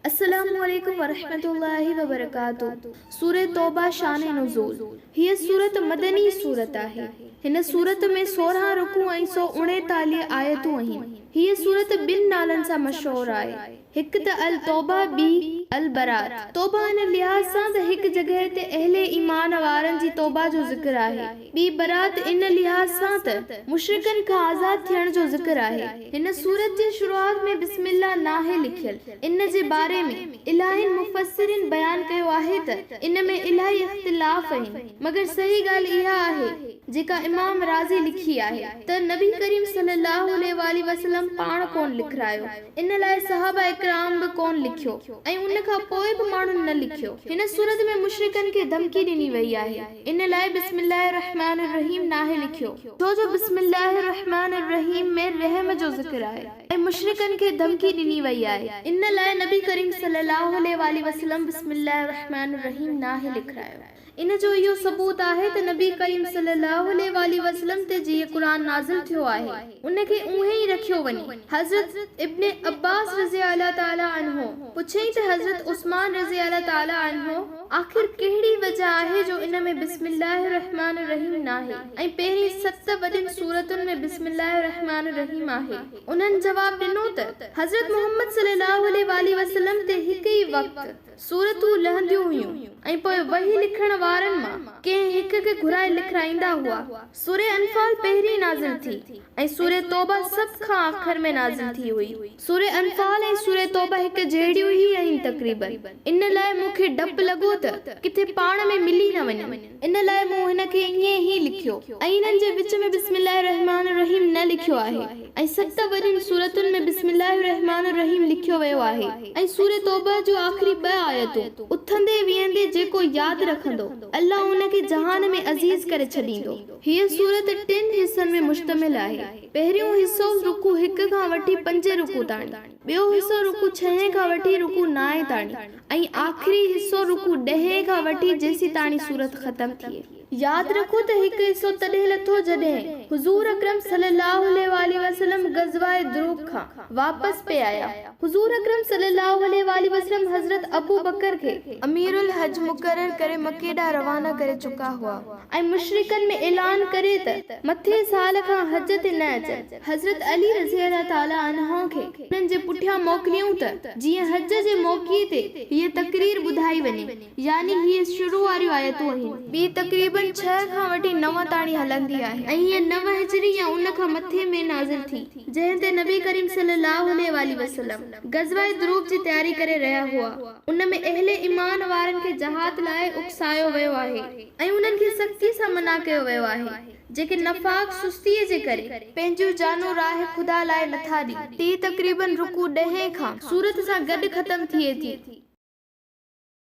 السلام عليڪم ورحمة الله وبرڪاته سورة توبه شان نزول، هيء سورت مدني سورت آهي. هن سورت ۾ 16 رڪوع ۽ 139 آيتون آهن. هيء سورت ٻن نالن سان مشهور آهي. هڪ ته التوبه ٻي البرات. توبه ان لحاظ سان ته هڪ جڳهه تي اهل ايمان وارن جي توبه جو ذڪر آهي. ٻي برات ان لحاظ سان ته مشرڪن کان آزاد ٿيڻ جو ذڪر آهي. هن سورت جي شروعات ۾ بسم الله ناهي لکيل. ان جي باري ۾ الاهين مفسرين بيان ڪيو آهي ته ان ۾ الاهي اختلاف اهن مگر صحيح ڳالهه اها آهي جيڪا امام رازي لکي آهي ته نبي ڪريم صلي الله عليه واٰله وسلم پاڻ ڪونه لکرايو ان لاء صحابه ڪرام به ڪونه لکيو ۽ ان کان پوء به ماڻهن نه لکيو. هن سورت ۾ مشرڪن کي ڌمڪي ڏني وئي آهي. ان لاء بسم الله الرحمٰن الرحيم ناهي لکيو. ڇو جو بسم الله الرحمٰن الرحيم ۾ رحم جو ذڪر آهي ۽ مشرڪن کي ڌمڪي ڏني وئي آهي. ان لاء نبي ڪريم صلي الله عليه واٰله وسلم بسم الله الرحمٰن الرحيم ناهي لکرايو. ان جو اهو ثبوت آهي ته نبي ڪريم صلي الله عليه واٰله وسلم تي جيئن قرآن نازل ٿيو آهي ان کي اونهين ئي رکيو وڃي. حضرت ابن عباس رضي الله تعالٰي عنه پڇيائين ته حضرت عثمان رضي الله تعالٰي عنه آخر ڪهڙي وجه آهي جو ان ۾ بسم الله الرحمٰن الرحيم ناهي ۽ پهرين ست وڏين سورتن ۾ بسم الله الرحمٰن الرحيم آهي؟ انهن جواب ڏنو ته حضرت محمد صلي الله عليه واٰله وسلم تي هڪ ئي وقت سورتون لهنديون هيون ۽ پوء وحي لکڻ وارن مان ڪنهن هڪ کي گهرائي لکرائيندا هئا. سورة انفال پهرين نازل ٿي ۽ سورة توبه سڀ کان آخر ۾ نازل ٿي هئي. سورة انفال ۽ سورة توبه هڪ جهڙيون ئي آهن تقريباً. ان لاء مون کي ڊپ لڳو ته ڪٿي پاڻ ۾ ملي نه وڃن. ان لاء مون هن کي ائين ئي لکيو ۽ انهن جي وچ ۾ بسم الله الرحمٰن الرحيم نه لکيو آهي ۽ ست وڏين سورتن ۾ بسم الله الرحمٰن الرحيم لکيو ويو آهي ۽ سورة توبه جون آخري ٻه آيتون اٿندي ويهندي جيڪو ياد رکندو. الله ان کي جهان ۾ عزيز ڪري ڇڏيندو. هيء سورت ٽن حصن ۾ مشتمل آهي. پهريون حصو رڪوع هڪ کان وٺي پنج رڪوع تاڻي، ٻيو حصو رڪوع ڇهين کان وٺي رڪوع نائين تاڻي ۽ آخري حصو رڪوع ڏهين کان وٺي جيسيتاڻي سورت ختم ٿئي. ياد رکو ته هڪ حصو تڏهن لٿو جڏهن حضور اڪرم صلي الله عليه واٰله وسلم غزوه دروب کان واپس پئي آيا. حضور اڪرم صلي الله عليه واٰله وسلم حضرت ابوبڪر کي امير الحج مقرر ڪري مڪي ڏانهن روانا ڪري چڪا هئا ۽ مشرڪن ۾ اعلان ڪري ته مٿين سال کان حج تي نه اچن. حضرت علي رضي الله تعالٰي عنه کي انهن جي پٺيان موڪليائون ته جيئن حج جي موقعي تي هيء تقرير ٻڌائي وڃي. يعني هيء شروع واريون آيتون آهن. ٻي تقريباً ڇهه کان وٺي نو تاڻي هلندي آهي ۽ هيء نو هجري يا ان کان مٿي ۾ نازل ٿي، جنهن تي نبي ڪريم صلي الله عليه واٰله وسلم غزوه دروب جي تياري ڪري رهيا هئا. ان ۾ اهل ايمان وارن کي جهاد لاء اڪسايو ويو آهي ۽ انهن کي سختيء سان منع ڪيو ويو آهي، جيڪي نفاق، سستيء، جي ڪري پنهنجيون جانون راهه خدا لاء نٿا ڏين. ٽين تقريباً رڪوع ڏهين کان سورت سان گڏ ختم ٿئي ٿي.